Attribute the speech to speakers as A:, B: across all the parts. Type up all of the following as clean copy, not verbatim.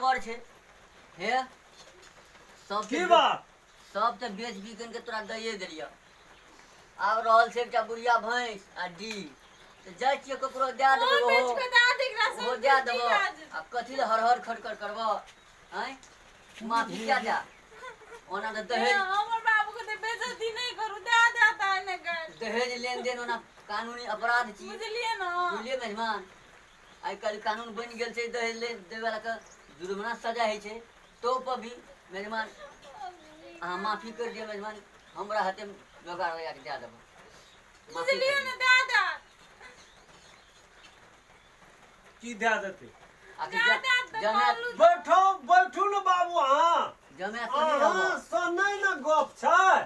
A: गड़बड़ छै हे सब
B: की बात
A: सब तऽ बेच बिकन के तोरा दैए देलियऽ आब रहल छै एकटा बुढ़िया भैंस आ डी तऽ जाइ छियै ककरो दए देबै
C: ओ बेच
A: ओहो
C: के दए दे एकरा
A: ओहो
C: सब
A: दए देबऽ
C: राज
A: आ कथी लए हर हर खटखट करबऽ आँय माफी किया दए ओना तऽ दहेज
C: हमर बाबू के तऽ बेइज्जती नहि करू दए दए ता ने कर
A: दहेज लेनदेन ओना कानूनी अपराध छी
C: बुझलियै ने
A: बुझलियै मेजबान आइ काल्हि कानून बनि गेल छै दहेज ले दैवलाके जुर्माना सजा होइ छै तो पर भी मेजबान अहाँ माफी कर दिअ मेजबान हमरा हाथे जोगाड़ लगा के दए देबै माफी कर
C: बुझलियै
A: दिअ।
C: ने दए दए
B: की दए देतै
A: आखिर
C: दए दए तऽ
A: जमा
C: कहलहुँ
B: बैठो बैठू ने बाबू अहाँ
A: जमा कथी
B: अहाँ
A: रहब
B: से नहि ने गप छै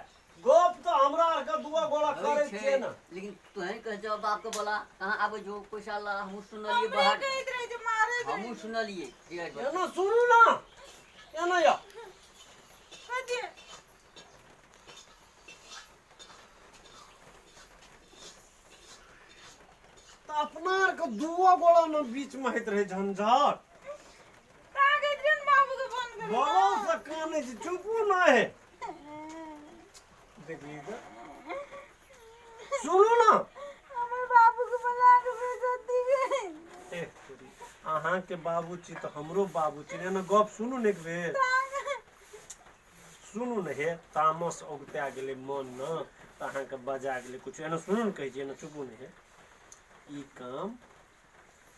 B: गप तऽ हमरा आरके दुआ गोला
A: होइ
B: करै
A: छै
B: छियै ने
A: लेकिन तोहें कहै छौ बाप के बोला कहाँ आबै छौ पैसा ला हमहूँ सुनलियै
C: हमरे
A: बाहर
C: कहैत रहै छै मारैत रहै
A: हमहूँ सुनलियै धीरज भाई।
B: एना सुनू ने एना यौ
C: कथी
B: तऽ अपना आरके दुओ गोला ने बीचमे होइत रहै झंझट
C: ताकैत रहै ने बाबू के फोन करू
B: बड़ो से कानै छै चुपू नहि देखली तऽ सुनू ने
C: हमर बाबू के बोला के बेइज्जती भेल
B: ए तोरी, अहाँके बाबू छी तऽ हमरो बाबू छी एना गप सुनू ने एक बेर सुनू ने हे तामस औगता गेलै मन ने तऽ अहाँके बजा गेलै किछु एना सुनू ने कहै छी एना चुपू ने हे ई काम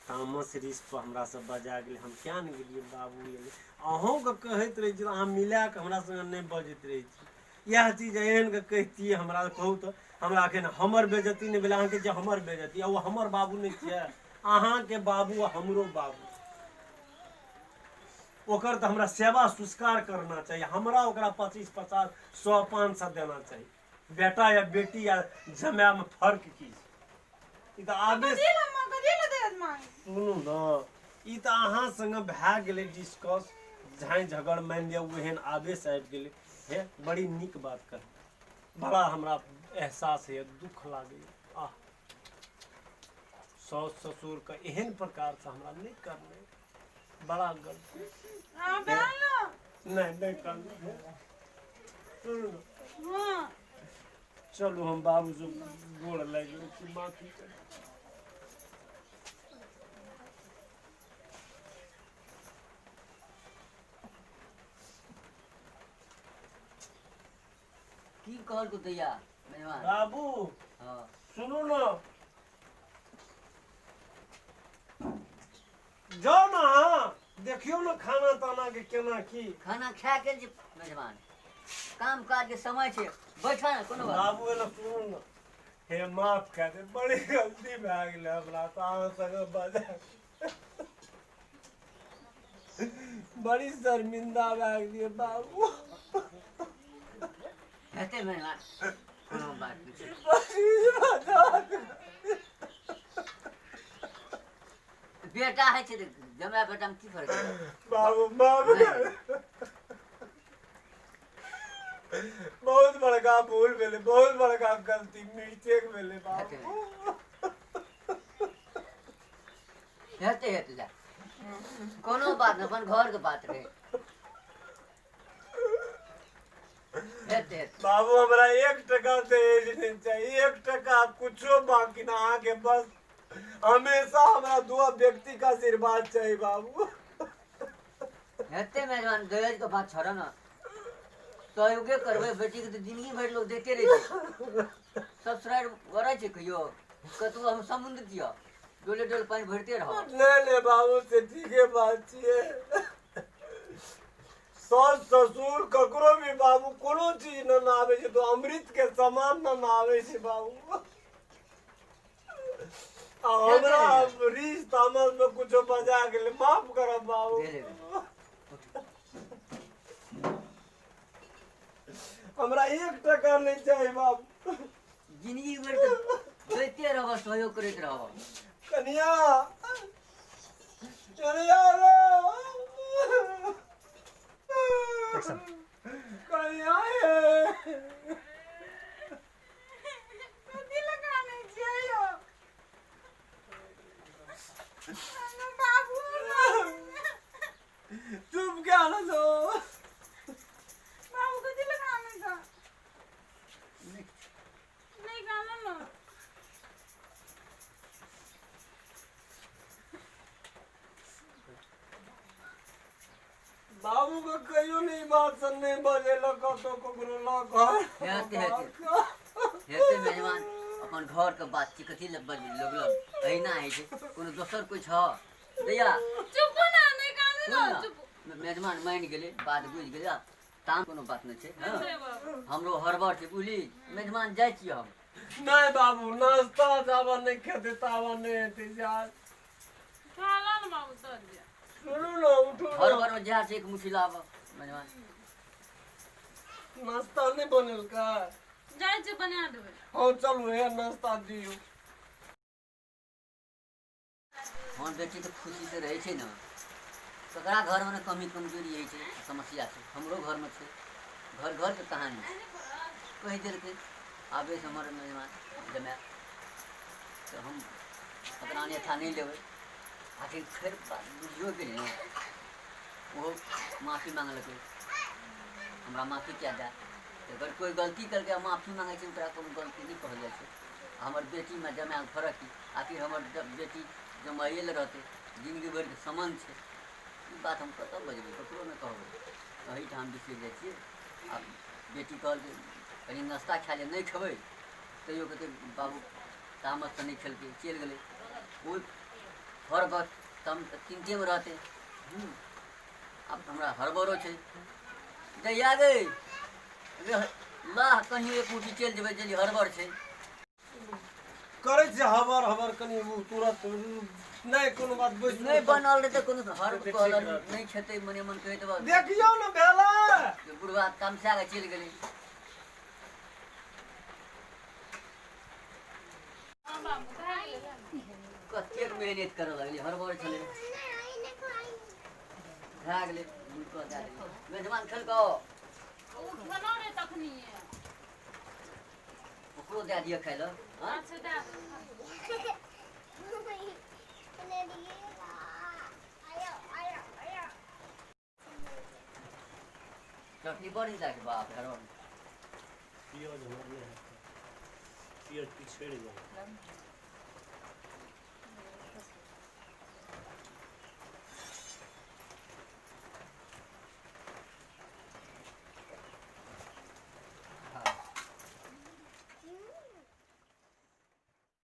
B: तामस रिस पर हमरा सब बजा गेलै हम किया ने गेलियै बाबू एलै अहूँके कहैत रहै छी अहाँ मिलाकऽ हमरा सङ्गे नहि बजैत रहै छी इएह चीज एहनके कहितियै हमरा कहू तऽ हमरा एखन हमर बेजती नहि भेलै अहाँके जे हमर बेजती आ ओ हमर बाबू नहि छियै अहाँके बाबू आ हमरो बाबू ओकर तऽ हमरा सेवा संस्कार करना चाही हमरा ओकरा 25 50 100 500 देना चाही बेटा या बेटी या जमायमे फर्क की छै ई तऽ आवेश
C: कथी लए कथी लए दहेज मांगे
B: सुनू ने ई तऽ अहाँ संगे भए गेलै डिस्कस झाँइ झगड़ मानि लिअ ओहन आवेश आबि गेलै हे बड़ी नीक बात कह बड़ा हमरा एहसास होइए दुख लागैए आह साउस ससुरके एहन प्रकारसँ हमरा नहि करनाइ बड़ा गलती
C: हाँ भेल ने
B: नहि नहि करनाइ सुनू ने
C: हाँ
B: चलू हम बाबू से गोड़ लागि लै छी माफी चाही
A: की कहलको दैया मेहमान
B: बाबू
A: हाँ
B: सुनू ने जाउ ने अहाँ देखियौ ने खाना ताना के केना की
A: खाना खा के जे मेजबान काम काज के समय छै बैठा ने कोनो बात
B: बाबू एना सुनू ने हे माफ कए दे बड़ी गलती भए गेलै हमरा तऽ अहाँ संगे बजा बड़ी शर्मिंदा भए गेलियै बाबू
A: हेतै मेजबान कोनो बात नहि छै
B: बड़ी बजा
A: बेटा होइ छै तऽ जमाय बेटामे की फर्क छै
B: बाबू बाबू बहुत बड़का भूल भेलै बहुत बड़का गलती मिस्टेक भेलै बाबू
A: हेतै हेतै जा कोनो बात नहि अपन घरके बात रहै हेतै हेतै
B: बाबू हमरा एक टका दहेज नहि चाही एक टका कुछो बाकी ना अहाँके बस हमेशा हमरा दुआ व्यक्ति का आशीर्वाद चाही बाबू
A: हेतै मेजबान दहेज के बात छोड़ो ना सहयोगे करबै बेटी के तऽ जिंदगी भरि लोग दैते रहै छै ससुरारि बड़ै छै कहियो कतबो हम समुद्र छियै डोले डोल पानि भरिते रहब
B: नहीं नहीं बाबू से ठीके बात छियै सास ससुर ककरो भी बाबू कोनो चीज न आबै छै तो अमृत के समान न आबै छै बाबू आ हमरा रीस तामस में कुछो बजा गेलै माफ करब बाबू
A: भेलै।
B: हमरा एक टका नहीं चाही बाबू
A: जिंदगी भरि तऽ दैते रहब सहयोग करैत रहब
B: कनिया कनिया रे कनिया हे
C: कथी लए कानै छियै यौ? हमर बाबू
B: चुप क्या ना दो।
C: बाबू कथी लए कानै छह? नहि कानू ने।
B: बाबू के कहियो नहीं बात से नहीं बजेलक कतौ ककरो लऽ कऽ।
A: हेतै हेतै हेतै मेजबान, अपन घरके बात छी, कथी लए बजबै लोग लग? एहिना होइ छै, कोनो दोसर कोइ छह दैया?
C: चुप ने, नहि कानू
A: सुन
C: ने।
A: ने,
C: चुप।
A: मेजबान मानि गेलै, बात बुझि गेलै, ताम कोनो बात नहि छै। हँ।
C: हेतै बाबू।
A: हमरो हड़बड़ छै बुझली मेजबान, जाइ छी हम।
B: नहीं बाबू, नाश्ता जाबा नहीं खेते ताबा नहीं हेतै यार।
C: खा ला ने बाबू, दऽ दिअ।
B: सुनू ने, उठू ने।
A: हड़बड़मे जएह छै एक मुट्ठी लाबऽ मेजबान।
B: नाश्ता नहीं बनेलकै?
C: जाइ छियै, बना देबै।
B: हाँ चलू, हे नाश्ता दियौ।
A: हम बेटी तऽ खुशीसँ रहै छै ने, ककरा घरमे ने कमी कमजोरी होइ छै, समस्या छै, हमरो घरमे छै, घर घरके कहानी छै। कहि देलकै आबे से हमर मेजबान जमाए तऽ हम अपना अन्यथा नहि लेबै। आखिर फेर बात बुझियो गेलै ने, ओहो माफी मांगलकै, हमरा माफी कए दए। अगर कोइ गलती केलकै आ माफी मांगै छै, ओकरा कोनो गलती नहि कहल जाइ छै। हमर बेटीमे जमाएके फरक की? आखिर हमर बेटी जमाइए लए रहतै, जिनगी भरिके सम्बन्ध छै। ई बात हम कतऽ बजबै? ककरो नहि कहबै, एहिठाम बिसरि जाइ छियै। आब बेटी कहलकै कनि नाश्ता खाए ले, नहि खेबै तैयो कहतै बाबू तामससँ नहि खेलकै, चलि गेलै। ओ हर तम चिन्तेमे रहतै। आब हमरा हड़बड़ो छै। दैया गे लाह, कहीं एक मुट्ठी चलि जेबै, जल्दी हड़बड़ छै।
B: करै छै हबर हबर कनि ओ तुरंत नहि कोनो बात बैस
A: नहि बनल रहै तऽ कोनो हर कहलक नहि खेतै, मने मन कहैत बा।
B: देखियौ ने भेलै।
A: बुढ़वा तमसा कऽ चलि गेलै।
C: हँ बाबू, भए गेलै।
A: कतेक मेहनत करऽ लगलै, हड़बड़ छलै, भए गेलै। बुझि कऽ दए देलियै। मेजबान खेलकौ?
C: ओ खेलौ रे तखनिये।
A: ओकरो दए दिअ खाइ लए। हँ।
C: अच्छा, दए देबै।
A: चटनी बड़ नीक लागै छै, बाप रे, हड़बड़।
B: पियाज हमर नहि हेतै, पियाज पिछड़ि जाइ।